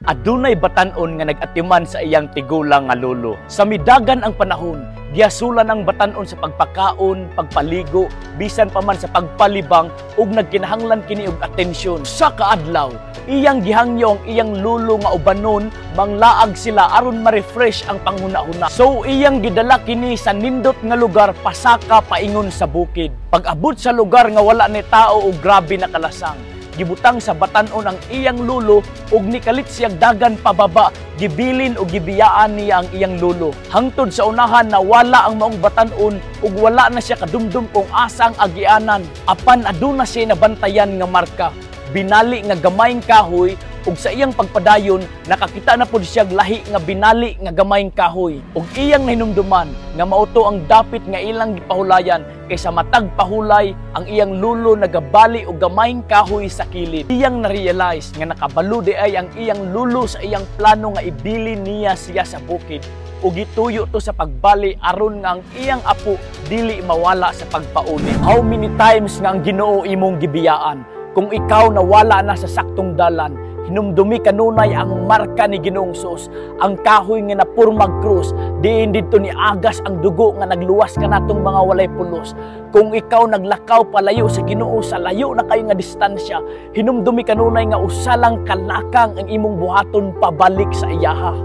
Adunay batan-on nga nag-atiman sa iyang tigulang nga lolo. Sa midagan ang panahon, gihasulan ang batan-on sa pagpakaon, pagpaligo, bisan pa man sa pagpalibang ug nagkinahanglan kini og atensyon. Sa kaadlaw, iyang gihangyo ang iyang lolo nga ubanon manglaag sila aron ma-refresh ang panghuna-huna. So iyang gidala kini sa nindot nga lugar pasaka paingon sa bukid. Pag-abot sa lugar nga wala ni tao ug grabe na kalasang, gibutang sa batan-on ang iyang lulo ug nikalit siyang dagan pababa. Gibilin og gibiyaan niya ang iyang lulo. Hangtod sa unahan nawala ang maong batan-on ug wala na siya kadumdum kung asa ang agianan. Apan aduna siya nabantayan nga marka, binali nga gamayng kahoy, ug sa iyang pagpadayon nakakita na pud siya lahi nga binali nga gamayng kahoy ug iyang nahinumduman nga mao to ang dapit nga ilang gipahulayan, kay sa matag pahulay ang iyang lulo nagabali og gamayng kahoy sa kilid. Iyang na-realize nga nakabalo di ay ang iyang lulo sa iyang plano nga ibilin niya siya sa bukid ug gituyo to sa pagbali aron nga ang iyang apo dili mawala sa pagpauli. How many times nga ang Ginoo imong gibiyaan? Kung ikaw nawala na sa saktong dalan, hinumdumi kanunay ang marka ni Ginoong Hesus, ang kahoy nga napurmag krus, diin didto ni agas ang dugo nga nagluwas kanatong mga walay pulos. Kung ikaw naglakaw palayo sa Ginoo sa layo na kayo nga distansya, hinumdumi kanunay nga usa lang kalakang ang imong buhaton pabalik sa iyaha.